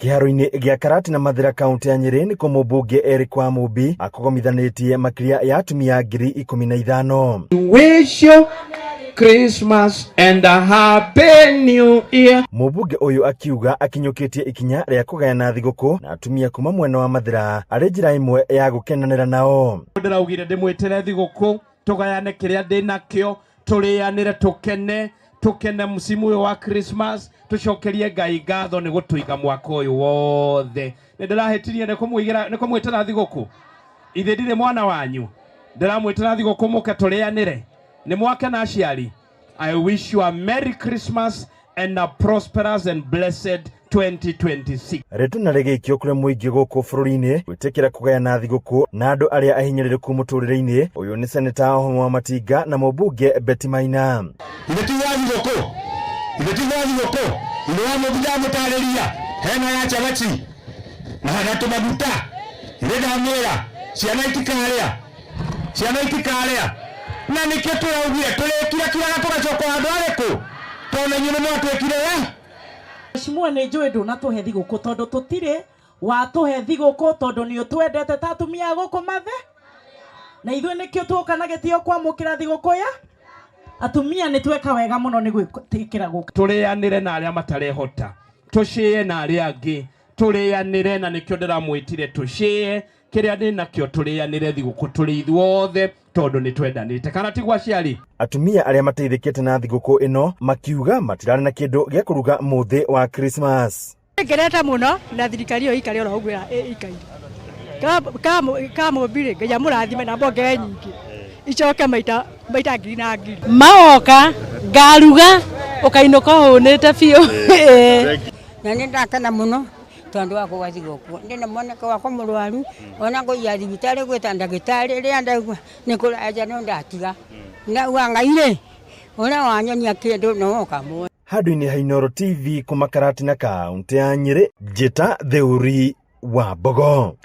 Kĩharo-inĩ gĩa Karatina Mathĩra kaũntĩ ya Nyĩrĩ nĩkuo mũmbunge Eric Wamumbi akũgomithanĩtie makĩria ya atumia 15,000. Wish you Christmas and a happy new year. Mũmbunge ũyũ akiuga akinyũkĩtie ikinya rĩa kũgayana thigũkũ na atumia kuma mwena wa Mathĩra arĩ njĩra ĩmwe ya gũkenanĩra nao. Ndĩraugire ndĩmwĩtĩre thigũkũ tũgayane kĩrĩa ndĩ nakĩo, tũrĩanĩre, tũkene, tũkene msimu ũyũ wa Christmas, tũcokerie Ngai ngatho nĩ gũtũiga mwaka ũyũ wothe. Nĩ ndĩrahĩtirie nĩ kũmũigĩra, nĩ kũmwĩtĩra thigũkũ? Ithe ndirĩ mwana wanyu, ndĩramwĩtĩra thigũkũ mũke tũrĩanĩre. Nĩ mwakena aciari? I wish you a Merry Christmas and a prosperous and blessed 2026. Rĩtana rĩgĩikio kũrĩ mũingĩ gũkũ bũrũri-inĩ gwĩtĩkĩra kũgayana thigũkũ na andũ arĩa ahinyĩrĩrĩku mũtũrĩre-inĩ. Ũyũ nĩ Seneta Wahoma Matinga na mũmbunge Betty Maina. Ithe ti wa thigũkũ, ithe ti wa thigũkũ, ithe wa mũthi ndamũtarĩria, hena ya cabaci na hena tũmaguta, ithe ndamwĩra ciana itikarĩa, ciana itikarĩa, na nĩkĩo tũraugire tũrĩkirakiraga tũgacoka handũ harĩkũ, tondũ na inyuĩ nĩ mwatwĩkire we. Mheshimiwa nĩ njũĩ ndũnatũhe thigũkũ tondũ tũtirĩ watũhe thigũkũ tondũ nĩ ũtwendete ta atumia a gũkũ mathe, na ithuĩ nĩkĩo tuoka na gĩtĩo kwamũkĩra thigũkũ ya atumia. Nĩ tweka wega mũno nĩ gwĩtĩkĩra gũka. Tũrĩanĩre na arĩa matarehota, tũcĩe na arĩa angĩ, tũrĩanĩre, na nĩkĩo ndĩramwĩtire tũcĩe kĩrĩa ndĩ nakĩo, tũrĩanĩre thigũkũ tũrĩ ithuothe tondũ nĩ twendanĩte, kana tiguo aciari? Atumia arĩa mateithĩkĩte na thigũkũ ĩno makiuga matirarĩ na kĩndũ gĩa kũruga mũthĩ wa Christmas. Ngenete mũno na thirikari ĩyo ĩikare oro ũguo ĩikaire. Kamũmbirĩ Ngai amũrathime na mbongerere nyingĩ icoke maita maita ngiri na ngiri. Magoka ngaruga ũkainũka ũhũnĩte biũ. Na nĩ ndakena mũno tondũ wa kũgwa thigũkũ. Ndĩna mwanake wakwa mũrwaru, ona ngũiya thibitarĩ gwĩta ndagĩtarĩ, rĩrĩa ndaigua nĩ kũranja no ndatiga. Ndauga Ngai rĩ, ũrĩa wanyonia kĩndũ no ũkamuonia. Handũ-inĩ ha Inooro TV kuma Karatina kaũntĩ ya Nyĩrĩ, Njĩta Theuri wa Mbogo.